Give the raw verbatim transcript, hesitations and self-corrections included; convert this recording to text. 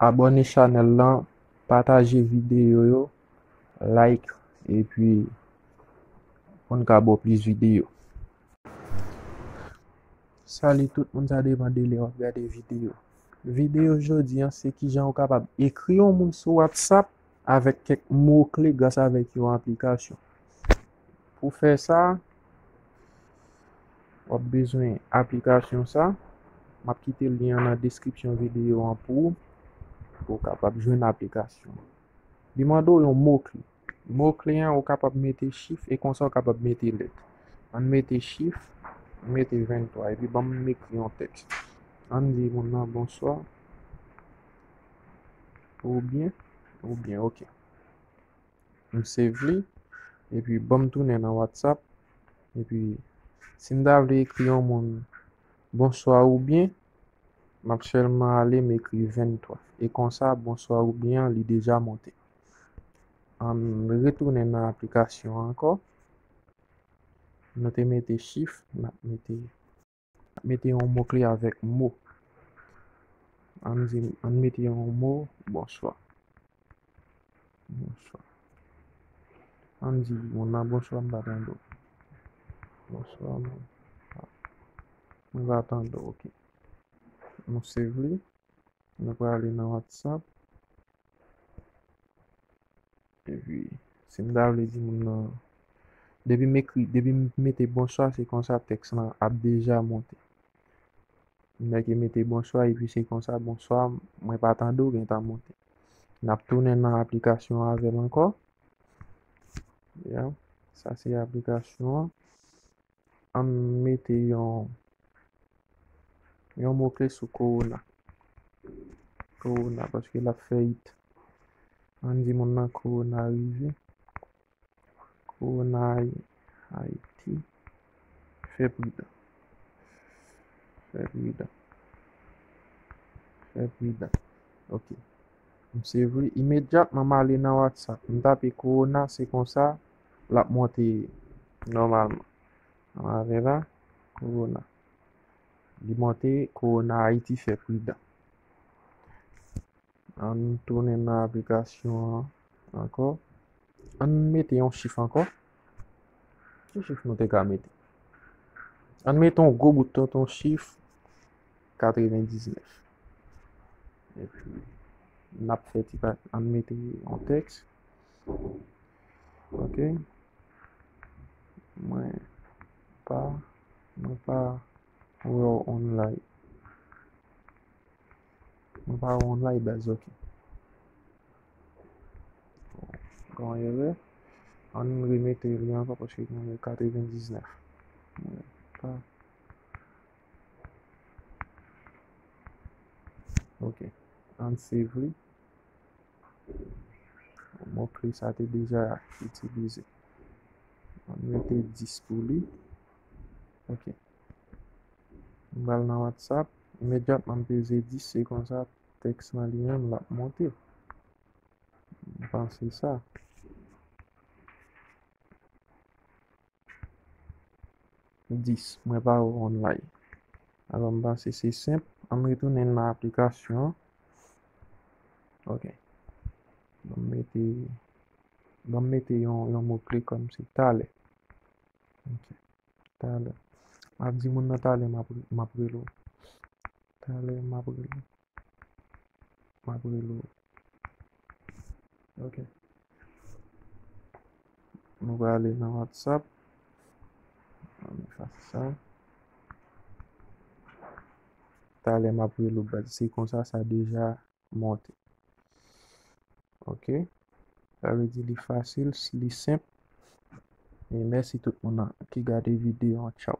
abòne chanèl lan, pataje videyo yo, like, epi pou n ka ba w plis videyo. Salut tout moun, sa depann de lè w ap gade videyo. Videyo jodi a, se kijan ou kapab ekri yon moun sou WhatsApp avèk kèk mo kle gras avèk yon aplikasyon. Pou fè sa, w ap bezwen aplikasyon sa. M ap kite lyen an nan deskripsyon videyo an pou ou, pou w kapab jwenn aplikasyon an. Li mande w yon mo kle. Mo kle an, ou kapab mete chif e konsa ou kapab mete lèt. Ann mete chif, mete venntwa, epi ban m ekri yon tèks. Ann di moun nan bonswa. Ou byen? Ou byen, ok. M save li, epi ban m tounen nan WhatsApp, epi si m ta vle ekri yon moun bonswa ou byen, m ap sèlman ale m ekri venntwa. E konsa, bonswa ou byen an, li deja monte. Ann retounen nan aplikasyon an ankò. Nou te mete chif, n ap mete, mete yon mo kle avèk mo. Ann di, ann mete yon mo, bonswa. Bonswa. Ann di moun nan bonswa, m pa tande w. Bonswa, mwen pa tande w, ok. Nou save li. Nou prale nan WhatsApp. Epi, si m ta vle di moun nan, depi m ekri, depi m mete bonswa, se konsa tèks lan ap deja monte. M nèk mete bonswa, epi se konsa, bonswa, mwen pa tande w, gentan monte. N ap tounen nan aplikasyon an avè l ankò. Ya, sa se aplikasyon an. Ann mete yon, yon mo kle sou kowona. Kowona, paske l ap fè it. Ann di moun nan kowona rive. Kowona Ay-, Ayiti. Fè pridan. Fè pridan. Fè pridan. Ok. M save li. Imedyatman m ale nan WhatsApp. M tape kowona, se konsa l ap monte nòmalman. Ann ale la, kowona. Li monte, kowona Ayiti, fè pridan. Ann tounen nan aplikasyon an ankò. Ann mete yon chif ankò. Ki chif nou te ka mete? Ann mete yon gwo bout tonton chif, katrevendiznèf. Epi, n ap fè ti pa, ann mete yon tèks. Ok. Mwen pa, mwen pa wè w online. Mwen pa wè w online, baz, ok. Gen yon erè. Ann remete li ankò paske gen katrevendiznèf. Mwen pa. Ok. Ann save li. Mo kle sa te deja itilize. Ann mete dis pou li. Ok. M pral nan WhatsApp. Imedyatman m peze dis, se konsa tèks lan li menm l ap monte. M panse sa. Dis, mwen pa wè w online. Alò, m panse se senp. Ann retounen nan aplikasyon an. Ok. Ban m mete, ban m mete yon, yon mo kle kòmsi talè. Ok. Talè. M ap di moun nan talè m ap, m ap rele w. Talè m ap rele w. M ap rele w. Ok. Nou prale nan WhatsApp. Ann efase sa. Talè m ap rele w, baz. Se konsa, sa deja monte. Ok. Sa vle di li fasil, li senp. E mèsi tout moun nan ki gade videyo an. Tchaw.